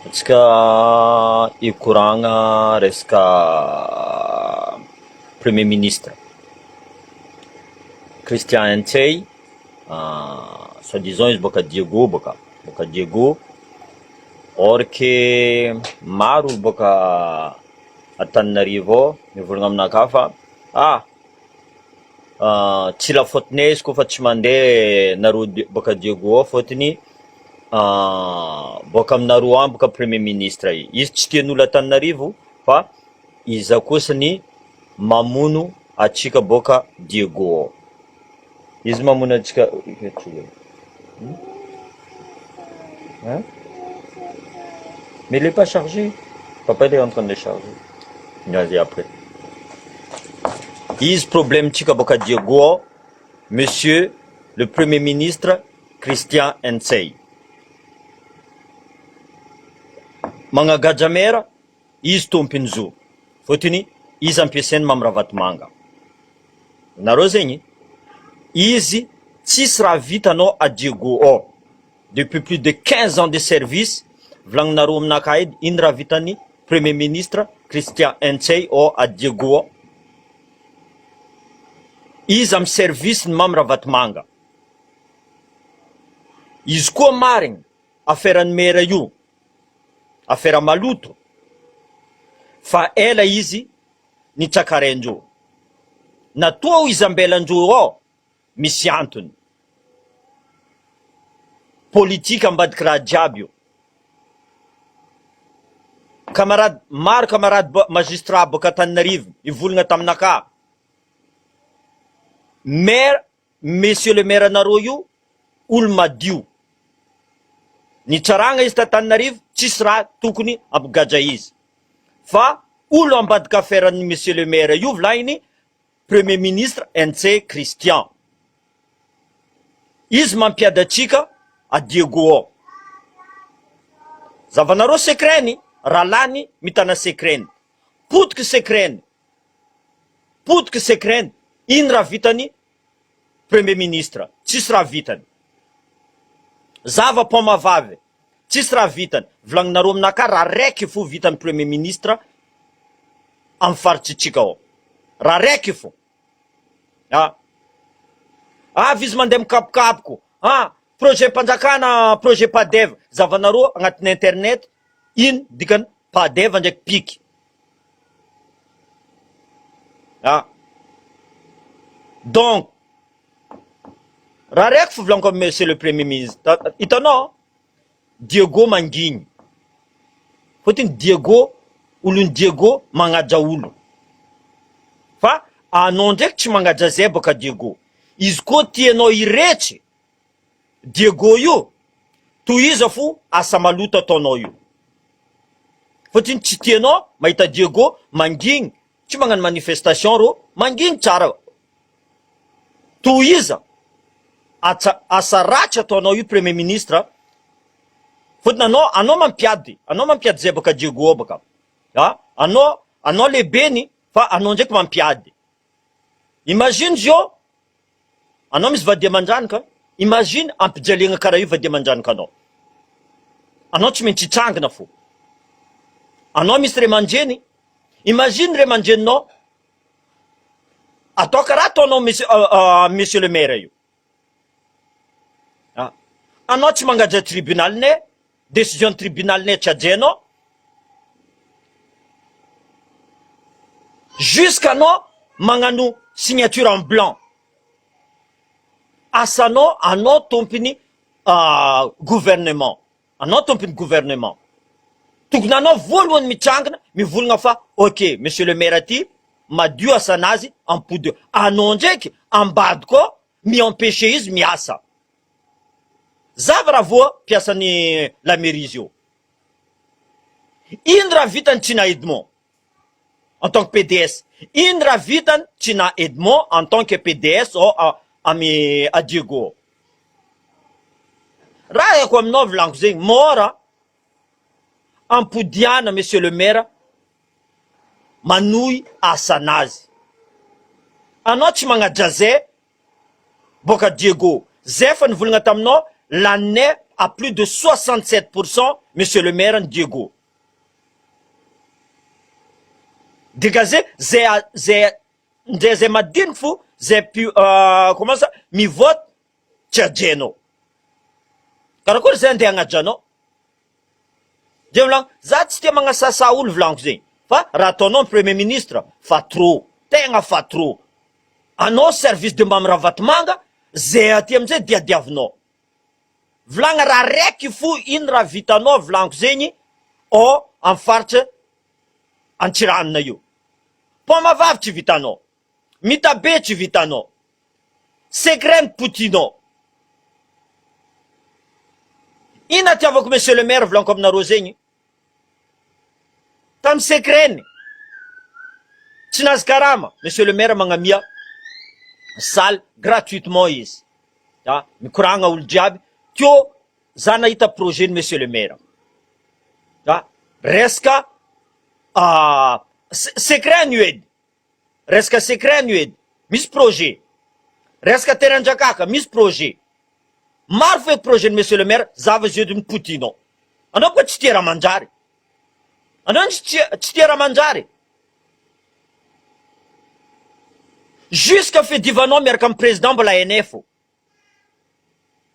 Antsika hikoragna resaka premier ministre Christian Ntsay, soit disant izy boaka Diego boaka, boaka Diego, or que maro olo boaka Antananarivo ao mivolagna aminakahy fa ah tsy la faute-nay izy koa fa tsy mandeha nareo boaka Diego ao fôtony boaka aminareo any boaka premier ministre io, izy tsy tian'olo Antananarivo fa iza kosa ny mamono antsika boaka Diego ao, izy mamono antsika hein mais il est pas chargé, papa il est en train de charger, vas-y après, izy problème-tsika boaka Diego ao monsieur le premier ministre Christian Ntsay, magnagaja maire izy tompiny zo fotony izy ampiasainy Mamy Ravatomanga nareo zegny izy tsisy raha vitanao a Diego ao depuis plus de 15 ans de service volagninareo aminakahy edy ino raha vitany premier ministre Christian Ntsay ao a Diego ao izy amy service ny Mamy Ravatomanga izy koa marigny affaire ny maire io affaire maloto fa ela izy nitsakaraindreo natoa izy ambelandreo ao misy antony politika ambadiky raha jiaby io camarade maro camarade magistrat boaka Antananarivo nivolagna taminakahy maire Monsieur le maire nareo io olo madio nitsaragna izy t'Antananarivo tsisy raha tokony ampigadra izy fa olo ambadika affaire ny monsieur le maire io volagniny premier ministre Ntsay Christian izy mampiady atsika a Diego ao zavanareo secret ny raha lany mitana secret ny potiky secret ny Potiky secret-ny, ino raha vitany premier ministre, tsisy raha vitany. Zava paoma vavy, tsisy raha vitany, volagninareo aminakahy raha raiky fo vitany premier ministre am faritsitsika ao, raha raiky fo, ah, avy izy mandeha mikapokapoko, ah, projet mpanjakana, projet padev, zavanareo agnatin'ny internet, ino dikany padev ndraiky piky. Ah. Donc, raha reko fivolaniko amin'ny monsieur le premier ministre, hitanao Diego mangigny. Fôtony Diego, olon'i Diego magnaja olo. Fa anao ndraiky tsy magnaja zay bôka Diego. Izy koa tianao hiretry Diego io, tohiza fo asa maloto ataonao io. Fotony tsy tianao mahita Diego mangigny, tsy magnano manifestation rô, mangigny tsara. Tohiza atsa asa ratsy ataonao io premier ministre fotony anao anao mampiady, anao mampiady zay baka Diego ao baka. A anao anao lehibeny fa anao ndraiky mampiady. Imagine zio Anao misy vady aman-dranaka, imagine ampijaliagna karaha io vady aman-dranaka anao. Anao tsy maintsy hitsangana fô. Anao misy ray aman-dreny, imagine ray aman-dreninao atao karaha ataonao monsieur monsieur le maire io. Ah, anao tsy mangaja tribunal ne, décision tribunal ne tsy hajainao. Jusqu'anao magnano signature en blanc. Asanao, anao tompony gouvernement, anao tompony gouvernement. Tokony anao voalohany mitsangana mivolagna fa ok monsieur le maire ty madio asanazy ampody anao ndraiky ambadika ao mi-empecher izy miasa. Zava raha voa mpiasan'ny la mairie izy io. Ino raha vitany Tsina Edmond en tant que PDS? Ino raha vitany Tsina Edmond en tant que PDS ao amy a Diego ao? Raha haiko aminao volaniko zegny, mora ampodiana monsieur le maire manohy asanazy. Anao tsy magnaja zay boka Diego, zay fa nivolagna taminao laninay. à plus de 67 pour cent monsieur le maire ny Diego. Dikazay zay zay ndre zay madiniky fo zay pi comment ça mivote tsy hajainao. Karakory zay andeha hagnaja anao? Zay volagno, za tsy tia magnasasa olo volaniko zegny fa raha ataonao ny premier ministre fa trop, tegna fa trop. Anao service de Mamy Ravatomanga, zay aty amizay diadiavinao. Volagna raha raiky fo ino raha vitanao volaniko zegny ao am faritra Antsiranana io. Paoma vavy tsy vitanao, mitabe tsy vitanao, secret ny potinao. Ino atiavako monsieur le maire volaniko aminareo zegny? Tam secret-ny tsy nahazo karama monsieur le maire magnamia salle gratuitement izy a mikoragna olo jiaby teo za nahita projet ny monsieur le maire a resaka secret-ny io edy resaka secret-ny io edy misy projet resaka terrain-drakaka misy projet maro feky projet ny monsieur le maire zava izy io edy mipotinao anao koa tsy tia raha manjary anao tsy tia tsy tia raha manjary jusqu'à fiadivanao miaraka amin'ny président mbola hainay fô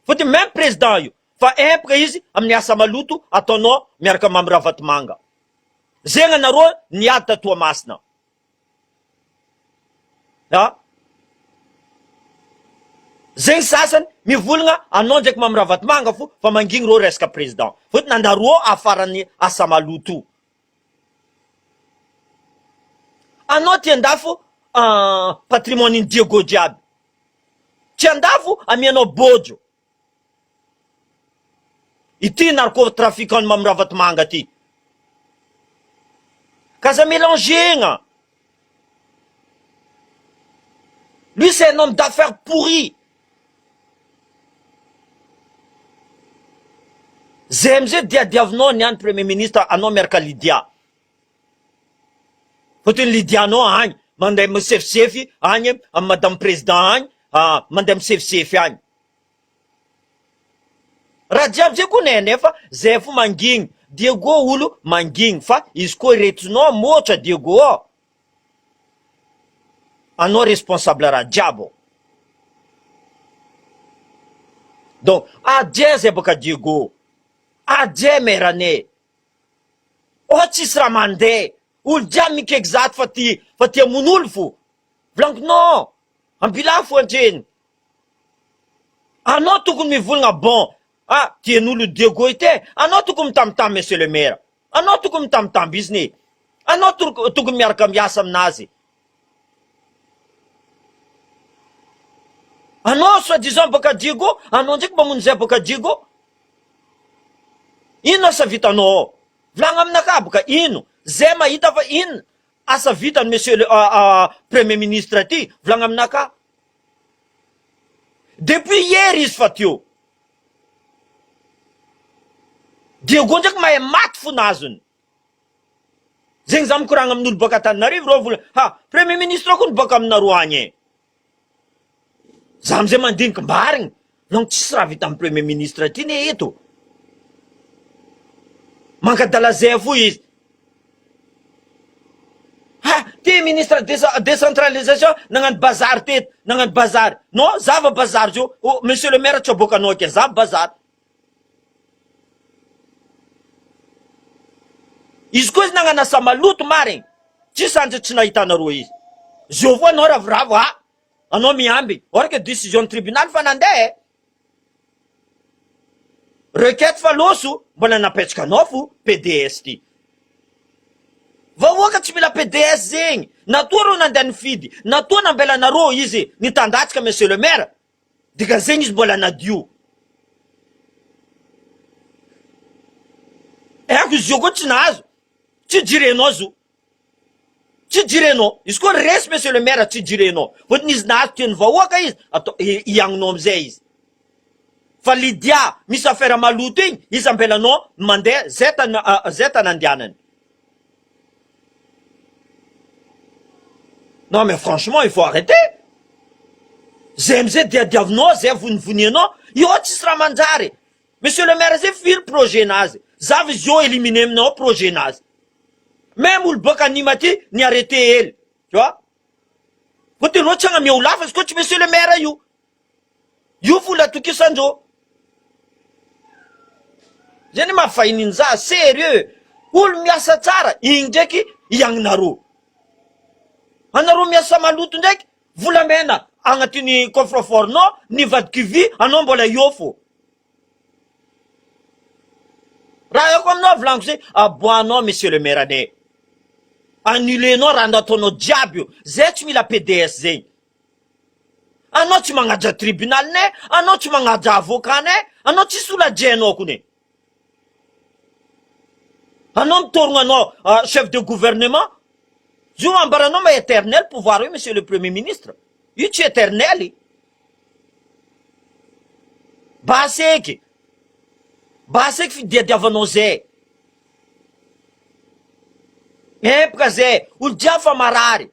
fôtony même président io fa empaka izy amin'ny asa maloto ataonao miaraka Mamy Ravatomanga zegny anareo niady ta Toamasina a zegny sasany mivolagna anao ndraiky Mamy Ravatomanga fo fa mangigny reo resaka président fôtony anareo afaran'ny asa maloto anao ty andafo patrimoine ny Diego jiaby tsy andafo amianao bojo Ity narcotrafiquant Mamy Ravatomanga ty. K'aza mélangena. Lui c'est un homme d'affaires pourri. Zay amizay diadiavinao niany premier ministre anao miaraka Lydia. Fotony Lydia anao agny mandeha misefisefy agny amy madame président agny mandeha misefisefy agny. Raha jiaby zay koa ne nefa zay fo mangigny Diego olo mangigny fa izy koa retinao motra Diego ao anao responsable raha jiaby ao donc adien zay baka Diego adien maire anay oh tsisy raha mandeha olo jiaby mikeky zato fa ty fa ty hamono olo fo volaniko non ambilà fo antreny Anao tokony mivolagna bon ah tian'olo Diego ity e, anao tokony mitambitamby monsieur le maire, anao tokony mitambitamby izy ne, anao tokony miaraka miasa aminazy, anao soit disant baka Diego, anao ndraiky mamono zay baka Diego, ino asa vitanao ao, volagna aminakahy boka ino, zay mahita fa ino asa vitany monsieur le premier ministre ty, volagna aminakahy. Depuis hier izy fa teo. Diego ndraiky mahay maty fo nazony. Zegny za mikoragna amin'olo baka Antananarivo reo vola ha premier ministre koa ny baka aminareo agny e. Za amizay mandiniky marigny donc tsisy raha vita amin'ny premier ministre ty ne eto. Mankadala zay fo izy. Ha! Ty ministre décentralisation nagnano bazary teto, nagnano bazary. Non, za va bazary zio, oh, monsieur le maire tsy aboakanao akia, za bazary. Izy koa izy nagnano asa maloto marigny, tsisy andro tsy nahitanareo izy. Zio avao anao ravoravo ha, anao miamby, or que décision tribunal fa nandeha e. Requête fa loso mbola napetraka anao fo PDS ty. Vahoaka tsy mila PDS zegny. Natoa reo nandeha nifidy, natoa nambelanareo izy nitandatsaka monsieur le maire, dikan'zegny izy mbola nadio. Aiko izy io koa tsy nahazo, tsy jirenao zo. Tsy jirenao. Izy koa resy monsieur le maire tsy jirenao. Fotony izy nahazo tian'ny vahoaka izy, atao hiagninao amizay izy. Fa Lydia misy affaire maloto igny, izy ambelanao mandeha zay tany zay tany andehanany. Non mais franchement il faut arrêter. Zay amizay diadiavinao, zay vonivonianao, io tsisy raha manjary. Monsieur le maire zay firy projet nazy? Zava izy io éliminer aminao projet nazy. Même olo boaka Nîmes aty ni arrêté hely. Tu vois? Fôtony reo tsy agnamia olo hafa izy koa tsy monsieur le maire io. Io vola atokisandreo. Zay ny maha za sérieux. Olo miasa tsara igny ndraiky iagninareo. Anareo miasa maloto ndraiky volamena agnatin'ny coffre fort nao nivadiky vy anao mbola eo fô. Raha eo koa aminao volaniko zay aboahanao monsieur le maire anay. Annulenao raha nataonao jiaby io. Zay tsy mila PDS zegny. Anao tsy magnaja tribunal nay, anao tsy magnaja avocat nay, anao tsisy olo hajainao kony. Anao mitorogna anao chef de gouvernement, io ambaranao ma eternel pouvoir io monsieur le premier ministre, io tsy eternel. Basy eky, basy eky fidiadiavanao zay. Empaka zay, olo jiaby fa marary.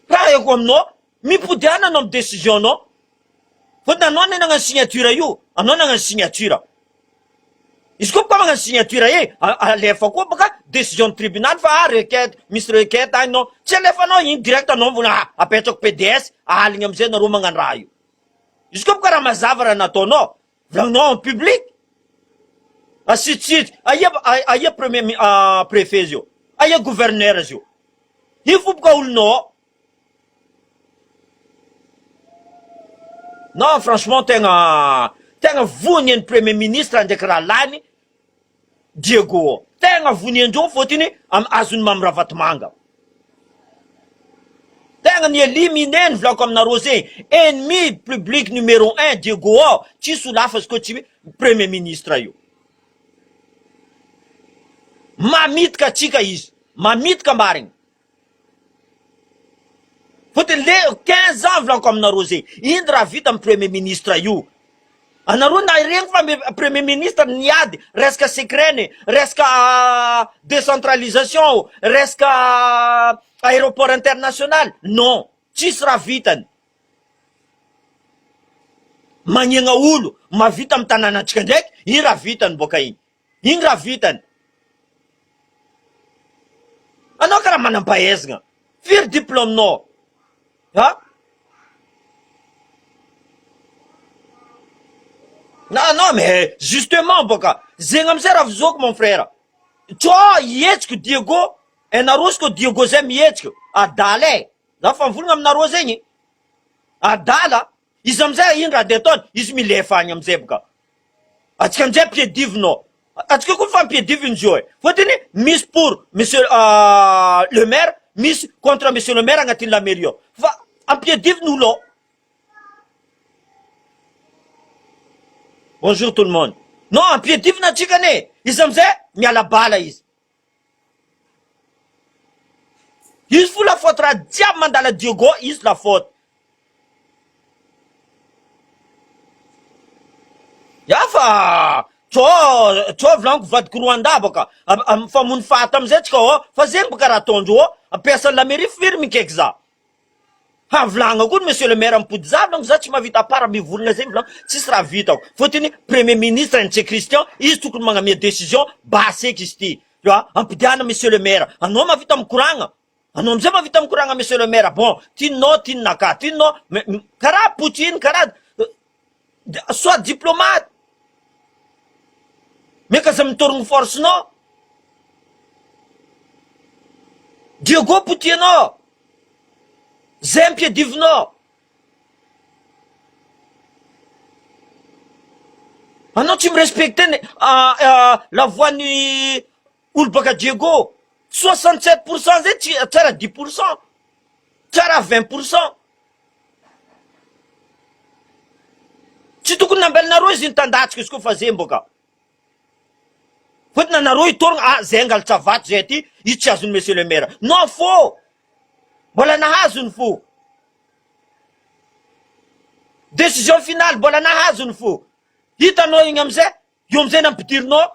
Raha eko aminao, mipodiana anao amy decision nao, fôtony anao anie nagnano signature io, anao nagnano signature, izy koa boka magnano signature e, alefa koa boka decision ny tribunal fa ah requête, misy requête agny non, tsy alefanao igny direct anao mivôlagna ah apetrako PDS aligny amizay nareo magnano raha io, izy koa boka raha mazava raha nataonao, volagninao en public, asitrisitriky, aia aia premier prefet zio, aia gouverneur zio, io fo boka olonao ao. Non franchement tegna tegna vonian'ny premier ministre ndraiky rahalahiny Diego ao, tegna voniandreo fôtony am azon'i Mamy Ravatomanga. Tegna ny éliminer ny volako aminareo zegny, ennemi public numéro un Diego ao, tsisy olo hafa izy koa tsy premier ministre io. Mamitika atsika izy, mamitika marigny. Fotony le 15 ans volaniko aminareo zay, ino raha vita am premier ministre io? Anareo na regny fa premier ministre niady resaka secret-ny, resaka décentralisation, resaka aéroport international, non, tsisy raha vitany. Magnegna olo mahavita am tanànantsika ndraiky, ino raha vitany boka igny? Ino raha vitany? Anao karaha manam-pahaizana, firy diplôme-nao? Ha? Non, non, mais justement boka, zegny amizay raha vozoky mon frère. Tsô hihetsiky Diego, hainareo izy koa Diego zay mihetsiky, adala e. Za fa mivolagna aminareo zegny, adala. Izy amizay ino raha de ataony? Izy milefa agny amizay boka. Atsika amizay ampiadivinao. Atsika koa mifampiadiviny izy io e. Fôtony misy pour monsieur le maire, misy contre monsieur le maire agnatin'ny la mairie ao. Fa ampiadiviny olo ao. Bonjour tout le monde. Non, ampiadivina atsika anie. Izy amizay miala bala izy. Izy fo la faute raha jiaby mandala Diego izy la faute. Ya fa tsô tsô volaniko vadiko Rwanda bôka mifamono faty amizay tsika ô fa zegny bôka raha ataondreo ô ampiasan'ny la mairie firy mikaiky za. Ha volagna koa monsieur le maire mipody za volagno za tsy mahavita part mivolagna zegny volagno tsisy raha vitako fôtony premier ministre Ntsay Christian izy tokony magnamia décision basy eky izy ty a ampidiana monsieur le maire anao mahavita mikoragna anao amizay mahavita mikoragna monsieur le maire bon tianao tianaka tianao karaha Poutine karaha soit diplomate meka aza mitorogno force nao Diego potianao zay ampiadivinao anao tsy mirespecte ny la voix ny olo baka Diego 67 pourcent zay tsy tsara 10 pourcent tsara 20 pourcent Tsy tokony nambelinareo izy nitandatsika izy koa fa zay mboka fotony anareo hitorogna ah zay angalatra vato zay aty izy tsy azon'ny monsieur le maire non faux mbola nahazo ny fo décision finale mbola nahazo ny fo hitanao igny amizay Io amizay nampidirinao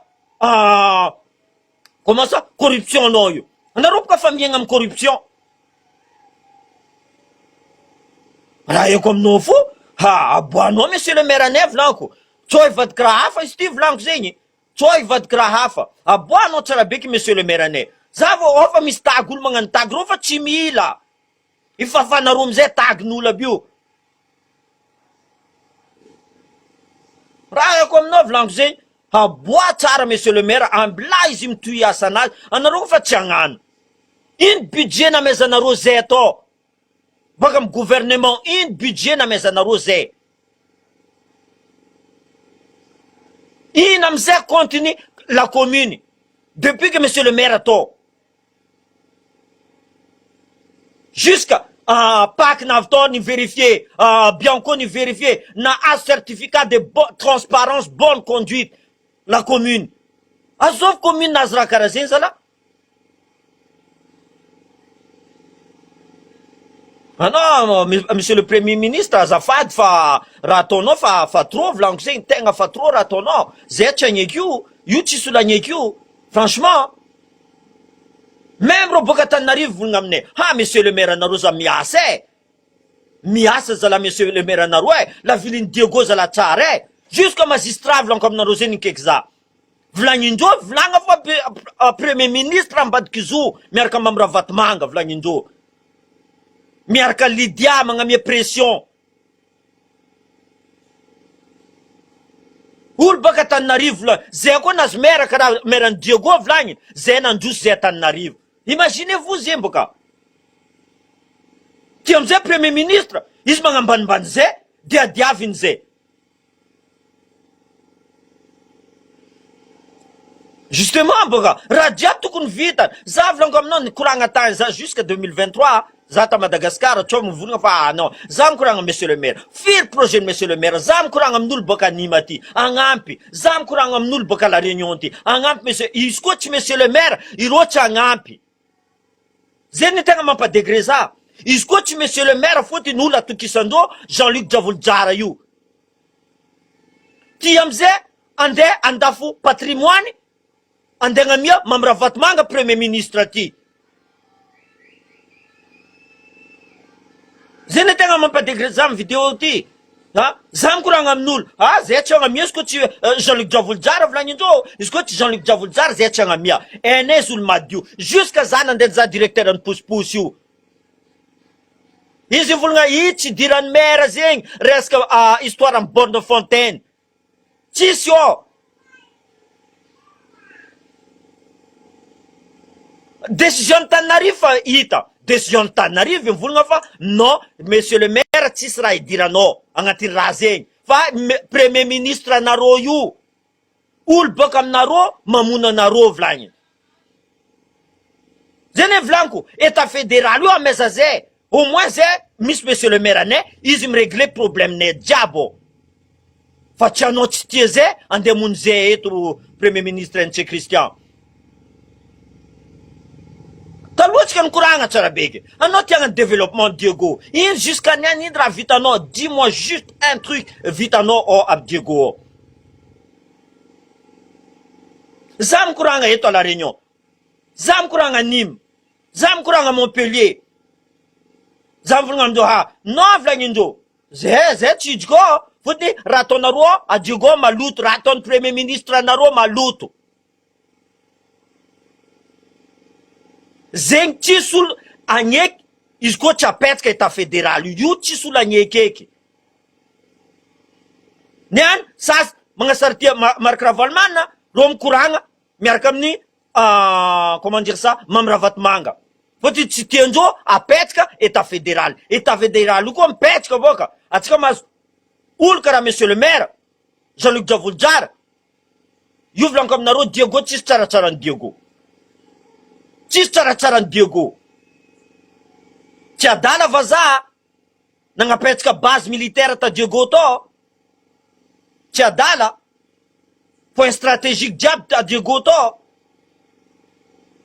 comment ça corruption nao io. Anareo boka fa miaigna amy corruption. Raha eko aminao fo. Ha aboahanao monsieur le maire anay volaniko, tsao hivadiky raha hafa izy ty volaniko zegny, tsao hivadiky raha hafa, aboahanao tsara beky monsieur le maire anay, za vao ao fa misy tag olo magnano tag reo fa tsy mila, ifafanareo amizay tag n'olo aby io. Raha haiko aminao volaniko zegny, aboaha tsara monsieur le maire, ambilà izy mitohy asanazy, anareo koa fa tsy hagnano, ino budget namezanareo zay atao. Baka am gouvernement ino budget namezanareo zay? Ino amizay compte ny la commune depuis que monsieur le maire atao jusqu'à Pac navy tao ni verifier Bianco ni verifier nahazo certificat de transparence bonne conduite la commune azovy commune nahazo raha karaha zegny zalah? Anao monsieur le premier ministre azafady fa raha ataonao fa fa trop volaniko zegny tegna fa trop raha ataonao zay tsy agneky io io tsisy olo agneky io franchement meme reo boaka Antananarivo volagna aminay ha monsieur le maire anareo za miasa e miasa zala monsieur le maire anareo e la ville ny Diego zala tsara e jusqu'à magistrat volaniko aminareo zegny nikaiky za Volagnindreo volagna fa premier ministre ambadiky zo miaraka Mamy Ravatomanga volagnindreo miaraka Lydia magnamia pression olo baka Antananarivo volagny zay koa nazy maire karaha maire an'i Diego volagny zay nandroso zay Antananarivo imaginez vous zegny boka ty amizay premier ministre izy magnambanimbany zay de adiaviny zay. Justement boka raha jiaby tokony vita za volaniko aminao nikoragna tany za jusque 2023 za ta Madagascar tsao mivolagna fa ah non za mikoragna monsieur le maire firy projet ny monsieur le maire za mikoragna amin'olo boka Nîmes aty agnampy za mikoragna amin'olo boka la Réunion ty agnampy monsieur izy koa tsy monsieur le maire ireo tsy agnampy Zay ny tegna mampa degré za. Izy koa tsy monsieur le maire fotiny olo atokisandreo Jean Luc Djavolijara io. Ty amizay andeha andafo patrimoine andeha agnamia Mamy Ravatomanga premier ministre ty. Zay ny tegna mampa degré za am video ty. A! Za mikoragna amin'olo, a zay tsy agnamia izy koa tsy Jean Luc Djavolijara volagnindreo, izy koa tsy Jean Luc Djavolijara zay tsy agnamia, hainay izy olo madio, jusque za nandeha nizaha directeur ny posiposy io, izy nivolagna i tsy idiran'ny maire zegny resaka histoire amy borne fontaine, tsisy ô! Décision ny Tananarivo fa hita, décision ny Tananarivo mivolagna fa non monsieur le maire tsisy raha idiranao agnatin'ny raha zegny fa premier ministre anareo io olo boaka aminareo mamono anareo volagniny. Zay ne volaniko, etat federal io amaiza zay, au moins zay misy monsieur le maire anay izy mi regler problème nay jiaby ao, fa tsy anao tsy tia zay andeha hamono zay eto premier ministre Ntsay Christian. Taloha tsika nikoragna tsara beky, anao tia hagnano développement Diego, ino jusqu'à niany ino raha vitanao, dis moi juste un truc vitanao ao aby Diego ao. Za mikoragna eto à la Réunion, za mikoragna Nîmes, za mikoragna Montpellier, za mivolagna amindreo ha non volagnindreo, zay zay tsy hidiko ao, fotony raha ataonareo ao Diego maloto, raha ataon'ny premier ministre anareo maloto. Zegny tsisy olo agneky izy koa tsy apetsaka etat federal io, io tsisy olo agneky eky. Ny any sasy magnasaritia Marc Ravalomanana reo mikoragna miaraka amin'ny comment dire ça Mamy Ravatomanga fôtony tsy tiandreo apetsaka etat federal, etat federal io koa mipetsaka bôka atsika mahazo olo karaha monsieur le maire Jean Luc Djavolijara io volaniko aminareo Diego tsisy tsaratsara an'i Diego tsisy tsaratsara an'i Diego tsy adala vazaha Nagnapetsaka base militaire ta Diego tao, tsy adala, point stratégique jiaby ta Diego tao,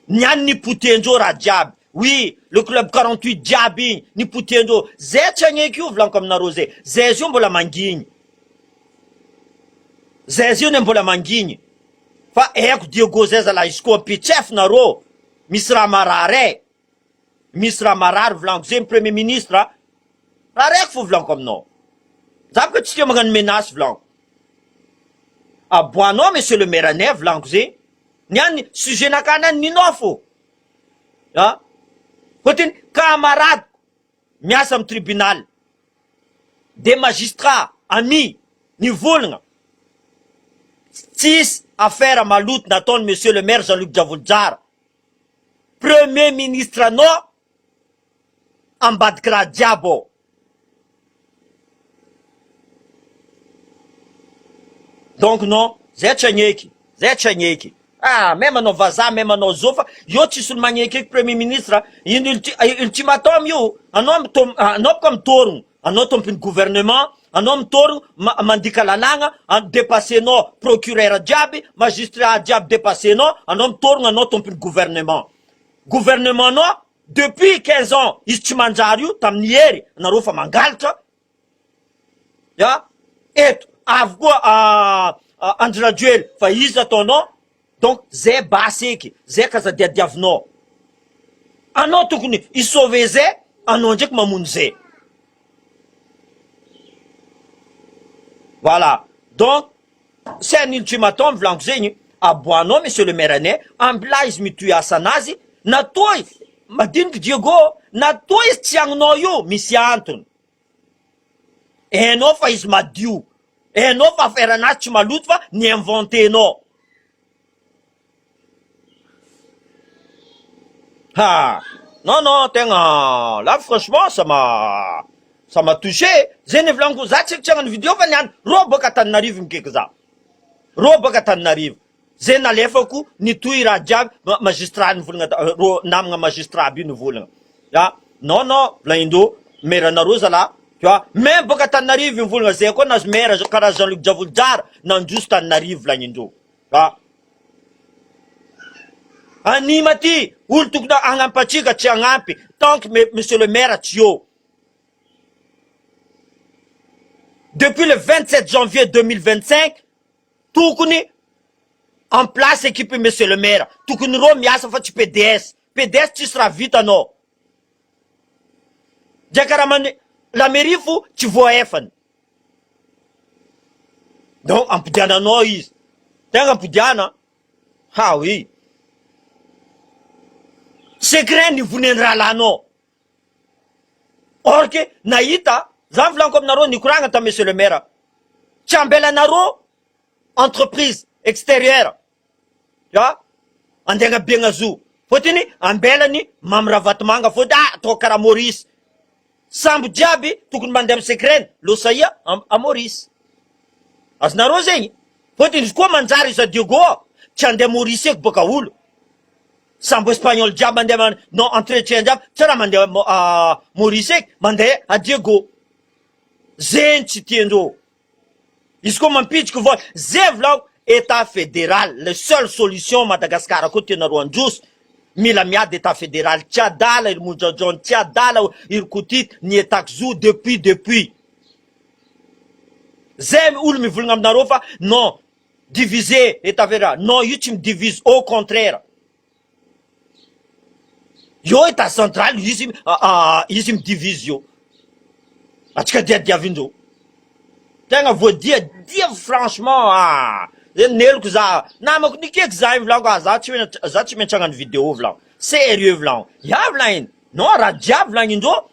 niany nipotehandreo raha jiaby, oui le club 48 jiaby igny nipotehandreo, zay tsy agneky io volaniko aminareo zay, zay zio mbola mangigny, zay zio ne mbola mangigny, fa haiko Diego zay zalahy izy koa mpitsef nareo, misy raha marary e. Misy raha marary volaniko zegny premier ministre a, raha raiky fo volaniko aminao. Za boka tsy tia magnano menace volaniko. Aboahanao monsieur le maire anay volaniko zegny. Niany sujet nakà niany ninao fô. A! Fôtony camarade miasa am tribunal, des magistrats amis nivolagna tsisy affaire maloto nataony monsieur le maire Jean Luc Djavojozara, premier ministre anao ambadiky raha jiaby ao. Donc non, zay tsy agneky, zay tsy agneky. Ah, même anao vazaha, même anao zo fa eo tsisy olo magneky eky premier ministre, ino ulti ultimatum io, anao mitom- anao boka mitôrogno, anao tompony gouvernement, anao mitôrogno ma- mandika lalàgna, depassenao procureur jiaby, magistrat jiaby depassenao, anao mitôrogno anao tompony gouvernement. Gouvernement nao Depuis 15 ans izy tsy manjary io tamin'ny hery nareo fa mangalatra ya eto avy koa Andry Rajoely fa izy ataonao donc zay basy eky zay kaza diadiavinao anao tokony hi sauver zay anao ndraiky mamono zay voilà donc C'est un ultimatum volaniko zegny, aboahanao monsieur le maire anay, ambilà izy mitohy asanazy, na toa madiniky Diego, na toa izy tsy agninao io misy antony, hainao fa izy madio, hainao fa affaire anazy tsy maloto fa ni inventenao. Ha! Non non tegna là franchement ça m'a ça m'a touché zay nivolaniko za tsy tsy hagnano vidéo fa niany rô bôka Antananarivo mikeky za rô bôka Antananarivo zay nalefako nitohy raha jiaby magistrat nivolagna rô namagna magistrat aby io nivolagna a non non volagnindreo maire nareo zalah tu vois même bôka Antananarivo nivolagna zay koa nahazo maire karaha Jean Luc Djavojozara nandroso Tananarivo volagnindreo. A. Anima ty olo tokony hagnampy atsika tsy hagnampy tant que monsieur le maire tsy eo. Depuis le 27 janvier 2025 tokony en place équipe monsieur le maire tokony reo miasa fa tsy PDS PDS tsisy raha vitanao ndray karaha mane la mairie fo tsy voaefany. Donc ampodiananao izy. Tegna ampodiana. Ha oui. Secret ny vonen'ny rahalahinao. Or que nahita, za volaniko aminareo nikoragna tamin'i monsieur le maire. Tsy ambelanareo entreprise extérieure. Ya, andeha agnabiagna zo. Fôtony ambelany Mamy Ravatomanga fôtony ah atao karaha Maurice. Sambo jiaby tokony mandeha amin'ny secret Losaia à Maurice. Azonareo zegny? Fôtony izy koa manjary izy à Diego tsy andeha Maurice eky bôka olo. Sambo espagnol jiaby mandeha manao entretien jiaby tsy raha mandeha à Maurice eky mandeha à Diego. Zegny tsy tiandreo. Izy koa mampitsiky vola ze volao etat federal le seule solution Madagascar koa tianareo handroso mila miady etat federal tsy adala iry Monja John tsy adala iry Kotity ny etat zo depuis depuis ze olo mivolagna aminareo fa non diviser etat federal non io tsy midivise au contraire Eo etat central izy izy midivise eo. Atsika diadiavindreo. Tegna voadiadia franchement ah. Zay neloko za. Namako nikeky za iny volaniko ah za tsy za tsy maintsy hagnano vidéo volaniko. Sérieux volaniko. Ya volagniny. Non raha jiaby volagnindreo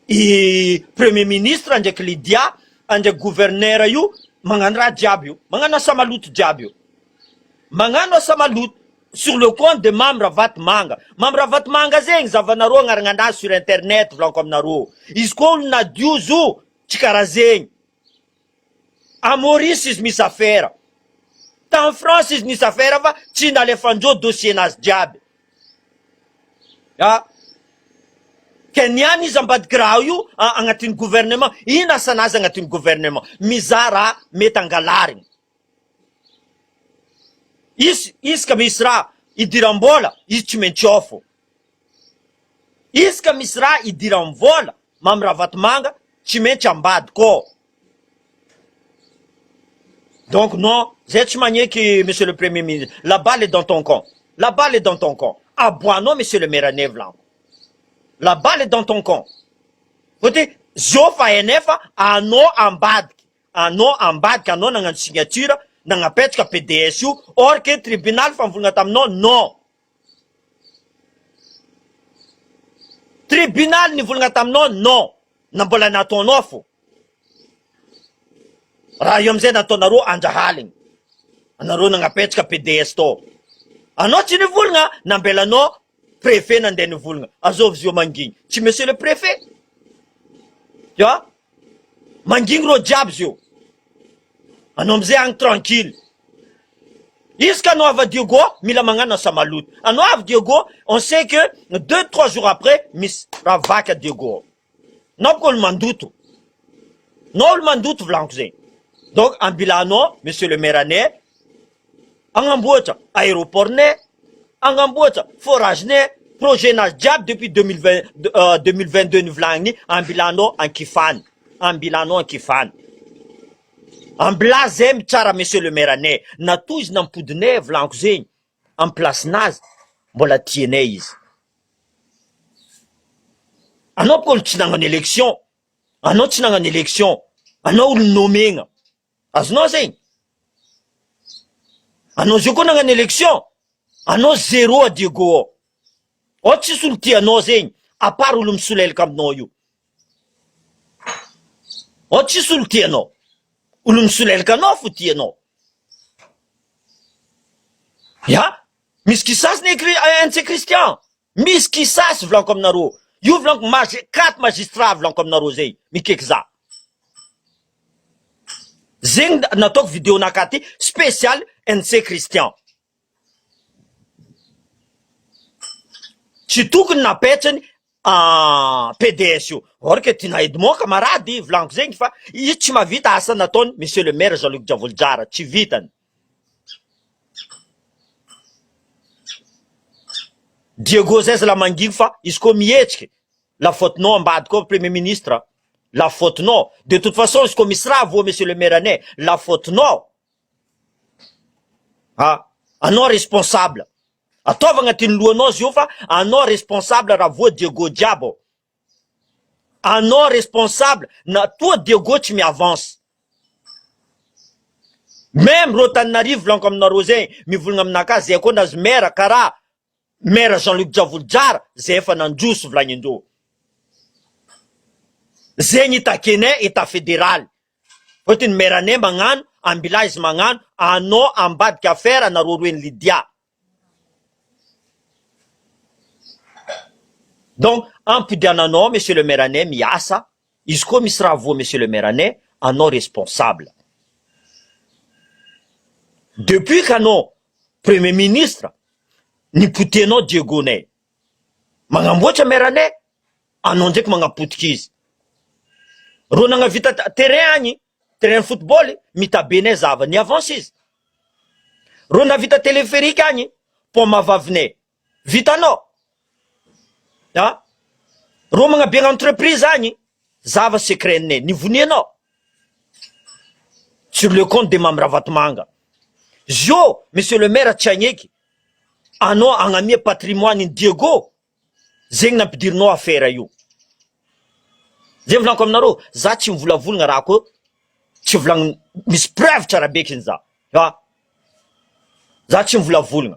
i premier ministre ndraiky Lydia ndraiky gouverneur io magnano raha jiaby io. Magnano asa maloto jiaby io. Magnano asa maloto. Sur le compte de Mamy Ravatomanga. Mamy Ravatomanga zegny zavanareo agnarana sur internet volaniko aminareo. Izy koa olo nadio zo tsy karaha zegny. A Maurice izy misy affaire. Tany France izy nisy affaire fa tsy nalefandreo dossier nazy jiaby. Ah. Ke niany izy ambadiky raha io agnatin'ny gouvernement. Ino asanazy agnatin'ny gouvernement? Mizaha raha mety angalarigny. Izy izy ka misy raha idiram-bola izy tsy maintsy ao fô. Izy ka misy raha idiram-vola Mamy Ravatomanga tsy maintsy ambadika ao. Donc non, zay tsy magneky monsieur le premier ministre, la balle est dans ton camp, la balle est dans ton camp, aboahanao monsieur le maire anay volaniko. La balle est dans ton camp. Fôtony Zio fa hainay fa anao ambadiky, anao ambadiky, anao nagnano signature, nagnapetraka PDS io, or que tribunal fa nivolagna taminao non. Tribunal nivolagna taminao non, na mbola nataonao fô. Raha io amizay nataonareo andrahaligny, anareo nagnapetraka PDS tao, anao tsy nivolagna, nambelanao Préfet nandeha nivolagna, azovy zio mangigny, tsy monsieur le préfet? Ya, mangigny reo jiaby zio, anao amizay agny tranquille, izy ka anao avy à Diego mila magnano asa maloto, anao avy Diego on sait que deux trois jours après misy raha vaky à Diego ao, nao boka olo mandoto, nao olo mandoto volaniko zegny, donc ambilanao monsieur le maire anay Agnamboatra aéroport nay, agnamboatra forage nay, projet nazy jiaby depuis 2020 2022 nivolagniny ambilanao ankifany, ambilanao ankifany. Ambilà zay mitsara monsieur le maire anay, na toa izy nampodinay volaniko zegny am place nazy mbola tianay izy. Anao boka olo tsy nagnano élection, anao tsy nagnano élection, anao olo nomegna. Azonao zegny? Anao zio koa nagnano élection, anao zéro a Diego ao. Ao tsisy olo tia anao zegny à part olo misolelaka aminao io. Ao tsisy olo tia anao. Olo misolelaka anao fo tia anao. Ya, misy kisasy ny NC Christian. Misy kisasy volaniko aminareo. Io volaniko magi quatre magistrats volaniko aminareo zay mikeky za. Zegny nataoko video naka ty spécial NC Christian. Tsy tokony napetrany PDS io. Or que Tina Edmond camarade volaniko zegny fa izy tsy mahavita asa nataony monsieur le maire Jean Luc Djavolijara tsy vitany. Diego zay zala manginy fa izy koa mihetsiky la faute nao ambadika ao premier ministre la faute nao de toute façon izy koa misy raha voa monsieur le maire anay la faute nao ah anao responsable ataovy agnatin'ny lohanao zio fa anao responsable raha voa Diego jiaby ao Anao responsable na toa Diego tsy mi avance. Meme reo Tananarivo volaniko aminareo zegny mivolagna aminakahy zay koa nazy maire karaha maire Jean Luc Djavolijara zay efa nandroso volagnindreo. Zegny itakenay etat federal. Fôtony maire anay magnano ambilahy izy magnano anao ambadika affaire anareo roe ny Lydia. Donc ampodiananao monsieur le maire anay miasa, izy koa misy raha voa monsieur le maire anay, anao responsable. Depuis qu'anao premier ministre, nipotehanao Diego nay, magnamboatra maire anay, anao ndraiky magnapotika izy. Reo nagnavita terrain agny, terrain football, mitabenay zava, ni avance izy. Reo nahavita téléphérique agny, pont Mahavavinay, vitanao? A! Reo magnabe entreprise agny, zava secret-nay, nivonianao? Sur le compte de Mamy Ravatomanga. Zio, monsieur le maire tsy agneky, anao agnamia patrimoine-n'i Diego, Zegny nampidirinao affaire io. Zay volaniko aminareo, za tsy mivolavolagna raha ko tsy volagny misy preuve tsara be kiny za a! Za tsy mivolavolagna.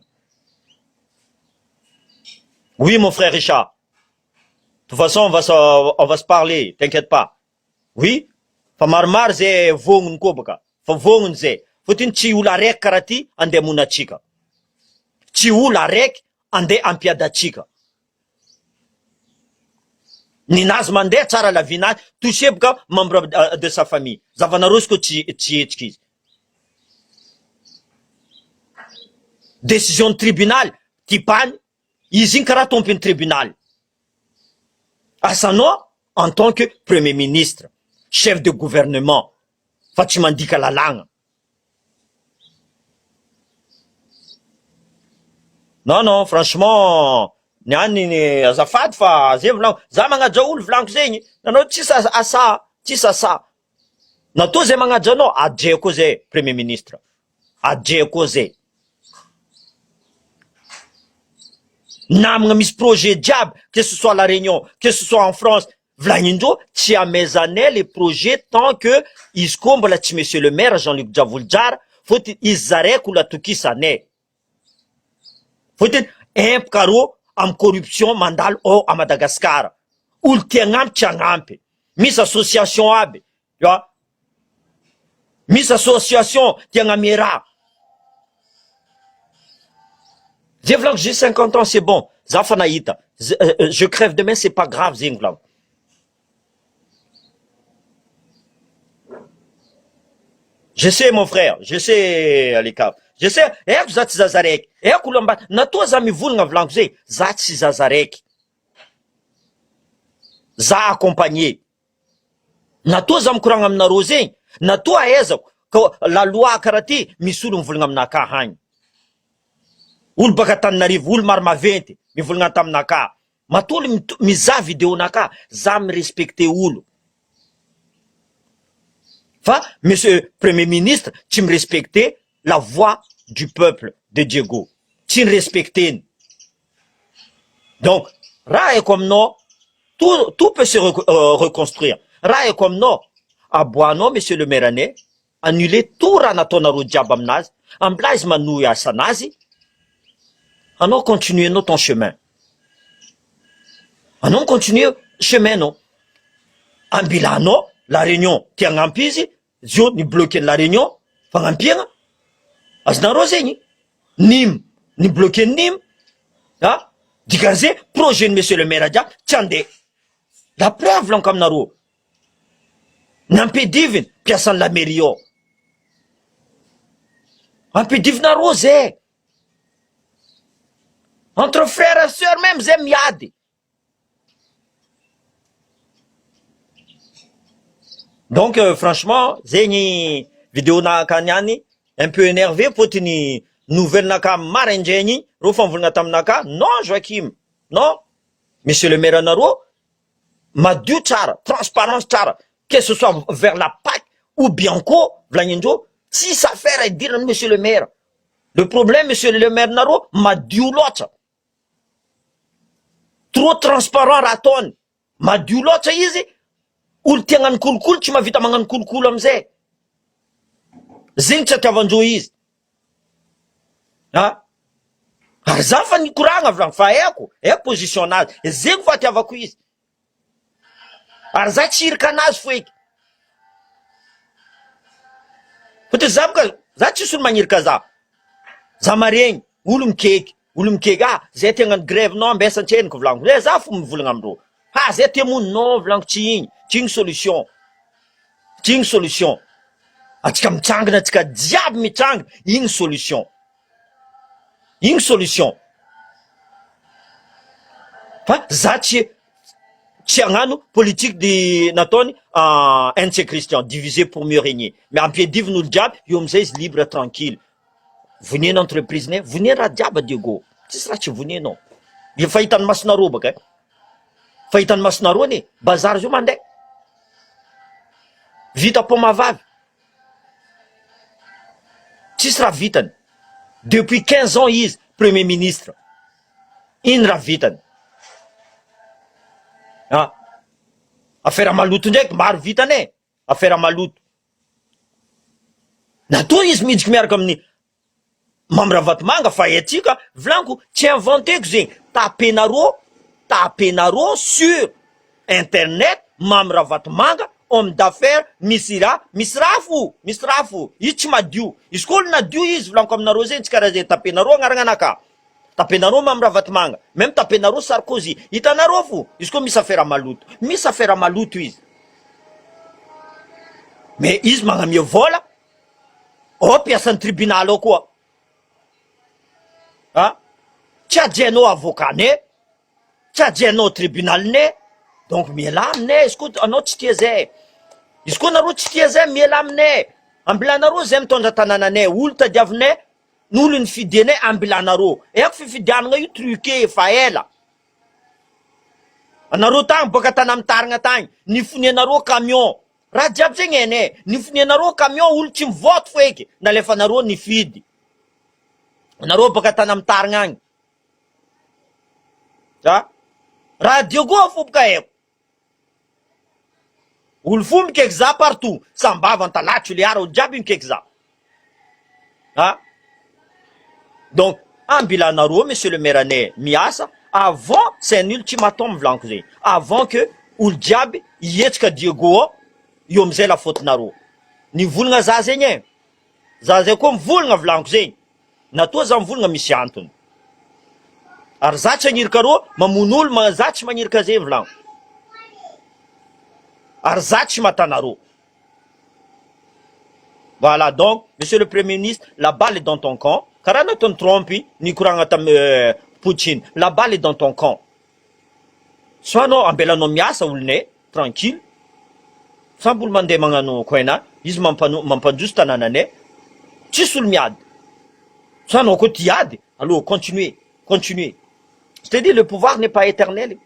Oui mon frère Richard, toute façon on va se on va se parler, t'inquiète pas. Oui, fa maromaro zay vognony koa baka, fa vognony zay, fôtony tsy olo araiky karaha ty andeha hamono antsika, tsy olo araiky andeha hampiady antsika, ninazy mandeha tsara la vie nazy, touché boka membre de sa famille, zavanareo izy koa tsy tsy hetsika izy, décision ny tribunal tipany, izy iny karaha tompony tribunal. Asanao en tant que premier ministre, chef de gouvernement fa tsy mandika lalàgna. Non non franchement ny any ny azafady fa zay volaniko, za magnaja olo volaniko zegny, nanao tsisy asa tsisy asa, natoa zay magnaja anao hajaiko koa zay premier ministre. Adjay koa zay. Namagna misy projet jiaby que ce soit la Réunion, que ce soit en France. Volagnindreo tsy amezanay le projet tant que izy koa mbola tsy monsieur le maire Jean Luc Djavojozara fôtony izy zaraiky olo atokisanay. Fôtony empaka rô am corruption mandalo ao à Madagascar. Olo te hagnampy tsy hagnampy. Misy association aby a, misy association te hagname raha. Zay volako j'ai 50 ans c'est bon, za fa nahita, je crève demain c'est pas grave zegny volako. Je sais mon frère, je sais Aleka, je sais, haiko za tsy zaza raiky, haiko olo ambany, natoa za mivolagna volaniko zay, za tsy zaza raiky, za accompagné. Natoa za mikoragna aminareo zegny, natoa ahaizako ka la loi karaha ty misy olo mivolagna aminakahy agny, olo baka Antananarivo, olo maro maventy mivolagna taminakahy, matoa olo mizaha video nakahy, za mi-respecter olo, fa monsieur premier ministre tsy mi-respecter la voix du peuple de Diego, tsy ni-respecter-ny. Donc raha haiko aminao tout tout peut se reconstruire raha haiko aminao aboahanao monsieur le maire anay annuler tout raha nataonareo jiaby aminazy ambilà izy manohy asanazy anao continuer nao ton chemin anao mi-continuer chemin nao ambilanao la réunion te hagnampy izy zio ni bloquer la réunion fagnampiagna azonareo zegny Nim ni bloquer nim a dikan'izay projet ny monsieur le maire jiaby tsy andeha la preuve volaniko aminareo nampidiviny mpiasan'ny la mairie ao ampidivinareo zay entre frère et sœur même zay miady Donc franchement zegny video naka niany un peu enervé fôtony nouvelle naka maraindraigny igny reo fa nivolagna taminaka non Joachim non monsieur le maire anareo madio tsara transparence tsara que ce soit vers la Pac ou Bianco volagnindreo tsisy affaire idirany monsieur le maire le problème monsieur le maire nareo madio loatra Trop transparent raha ataony, madio loatra izy, olo tia hagnano kolikoly tsy mahavita magnano kolikoly amizay, zegny tsy atiavandreo izy, ah ary za fa nikoragna volagno fa haiko, haiko position nazy, zegny fo atiavako izy. Ary za tsy hirika anazy fo eky. Fotony za boka za tsisy olo magnirika za. Za maregny olo mikeky, olo mikeky ah zay te hagnano grève non ambesa antseniko volagniko, eh za fo mivolagna amindreo, ah zay te hamono non volagniko tsy igny, tsy igny solution, tsy igny solution, atsika mitsangana atsika jiaby mitsangana igny solution. Iny solution fa za tsy tsy hagnano politique de nataony Hentze Christian diviser pour mieux régner mais ampiadiviny olo jiaby eo amizay izy libre tranquille vonena entreprise nay vonena raha jiaby Diego tsisy raha tsy vonenao efa hitan'ny masonareo baka e fa hitan'ny masonareo anie bazary zao mandeha vita paoma vavy Tsisy raha vitany. Depuis 15 ans izy premier ministre. Ino raha vitany? Ah. Affaire maloto ndraiky maro vitany e. Affaire maloto. Natoa izy midriky miaraka amin'ny Mamy Ravatomanga fa haintsika volaniko tsy inventeko zegny tapenareo tapenareo sur internet Mamy Ravatomanga homme d'affaires misy raha misy raha fo misy raha fo izy tsy madio izy koa olo nadio izy volaniko aminareo zegny tsy karaha zegny tapenareo agnarana anaka tapenareo Mamy Ravatomanga même tapenareo Sarkozy hitanareo fo izy koa misy affaire maloto misy affaire maloto izy mais izy magnamia vola Ao mpiasan'ny tribunal ao koa a! Tsy hajainao avocat-nay, tsy hajainao tribunal-nay, donc mialà aminay izy koa anao tsy tia zay, izy koa nareo tsy tia zay mialà aminay, ambilanareo zay mitondra tanànanay, olo tadiavinay, ny olo nifidianay ambilanareo, haiko fifidianana io truqué efa ela, anareo tagny boaka tanamitarigna tagny, nifonianareo camion. Raha jiaby zegny hainay, nifonianareo camion olo tsy mivote fo eky, nalefanareo nifidy, nareo baka Tanamitarigna agny, a raha Diego fo boka haiko. Olo fo mikaiky za partout, Sambava, Antalaha, Tuléar, olo jiaby mikaiky za. Ah! Donc ambilanareo monsieur le maire anay miasa avant c'est un ultimatum volaniko zegny avant que olo jiaby hihetsika Diego ao eo amizay la faute nareo. Nivolagna za zegny e! Za zay koa mivolagna volaniko zegny. Natoa za mivolagna misy antony. Ary za tsy hagnirika rô mamono olo ma za tsy magnirika zegny volagno. Ary za tsy matana rô. Voilà donc monsieur le premier ministre la balle est dans ton camp karaha nataon'i Trump nikoragna tamin'i Poutine la balle est dans ton camp. Soit anao ambelanao miasa olonay tranquille samby olo mandeha magnano coin izy mampano mampandroso tanànanay tsisy olo miady sa anao koa tia ady allo continuer continuer je te dis le pouvoir n'est pas éternel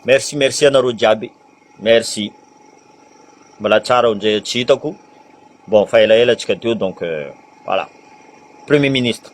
merci merci anareo jiaby merci mbola tsara ndre tsy hitako bon fa elaela tsika teo donc voilà premier ministre.